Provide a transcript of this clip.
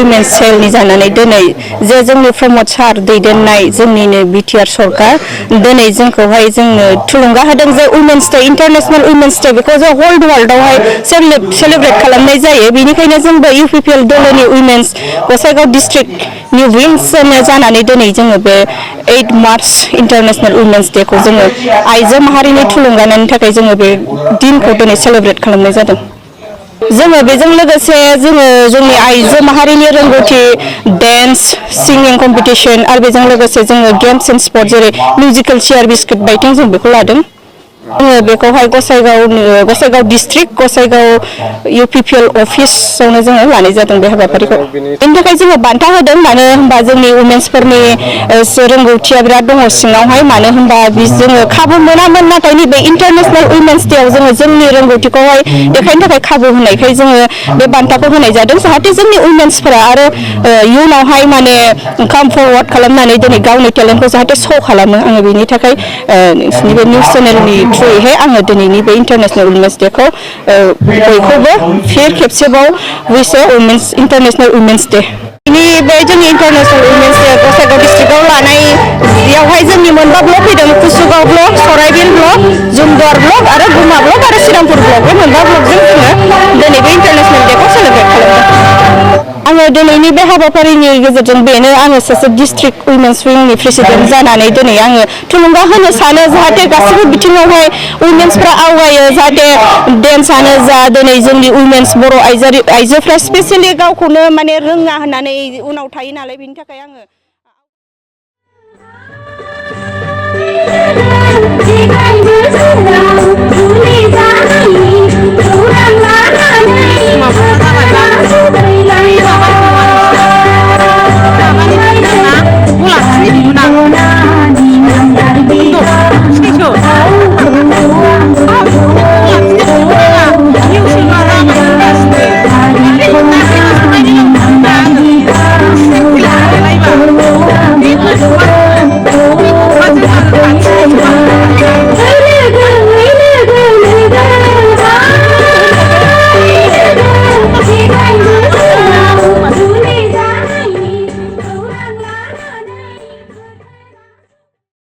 Women सेलनि जानानै दिनै जे जोंनि प्रमद सार दैदेननाय जोंनिनो बिटिआर सरकार दिनै जोंखौहाय जोंनो थुलुंगा होदों जे women's day international women's day बेखौ जों होल वर्ल्डआवहाय सेलेब्रेट खालामनाय जायो बेनिखायनो जोंबो इउपिपिएल दलनि उइमेन्स गसाइगाव डिस्ट्रिक्टनि विंस जानानै दिनै जोङो बे 8 मार्च इन्टारनेशनेल उइमेन्स डेखौ जोङो आइजो माहारिनि थुलुंगानायनि थाखाय जोङो बे दिनखौ दिनै सेलेब्रेट खालामनाय जादों। जोङो बेजों लोगोसे जोङो जोंनि आइजो माहारिनि रोंगौथि डान्स सिंगिं कम्पिटिशन आरो बेजों लोगोसे जोङो गेम्स एन्ड स्पर्ट जेरै मिउजिकेल चेयार बिस्कुट बाइटिं जों बेखौ लादों। जोङो बेखौहाय गसाइगाव डिस्ट्रिक्ट गसाइगाव इउपिपिएल अफिसावनो जोङो लानाय जादों बे हाबाफारिखौ। बेनि थाखाय जोङो बान्था होदों मानो होनबा जोंनि उमेन्सफोरनि रोंगौथिया बिराद दङ सिङावहाय मानो होनबा जोङो खाबु मोनामोन नाथाय नैबे इन्टारनेशनेल उइमेन्स डेआव जोङो जोंनि रोंगौथिखौहाय देखायनो थाखाय खाबु होनायखाय जोङो बे बान्थाखौ होनाय जादों जाहाथे जोंनि उइमेन्सफोरा आरो इयुनावहाय माने काम फरवार्ड खालामनानै दिनै गावनि टेलेन्टखौ जाहाथे श' खालामो आङो बेनि थाखाय नोंसिनि बे निउस चेनेलनि थ्रुयैहाय आङो दिनैनि बे इन्टारनेशनेल उइमेन्स डेखौ बयखौबो फिर खेबसेबाव उइस इन्टारनेशनेल उइमेन्स डे। दिनै बे जोंनि इन्टारनेशनेल उइमेन्स डे गसाइगाव डिस्ट्रिक्टआव लानायावहाय जोंनि मोनबा ब्लक फैदों कुसुगाव ब्लक सराइबिल ब्लक जुमदुवार ब्लक आरो गुमा ब्लक आरो श्रीरामपुर ब्लक बे मोनबा ब्लकजों जोङो दिनै बे इन्टारनेशनेल डेखौ सेलेब्रेट खालामदों। आङो दिनैनि बे हाबाफारिनि गेजेरजों बेनो आङो सासे डिस्ट्रिक्ट उइमेन्स विंनि प्रेसिडेन्ट जानानै दिनै आङो थुलुंगा होनो सानो जाहाथे गासैबो बिथिङावहाय उइमेन्सफ्रा आवगायो जाहाथे डेन्सआनो जा दिनै जोंनि उइमेन्स बर' आइजोफ्रा स्पेसियेलि गावखौनो माने रोङा होननानै उनाव थायो नालाय बेनि थाखाय आङो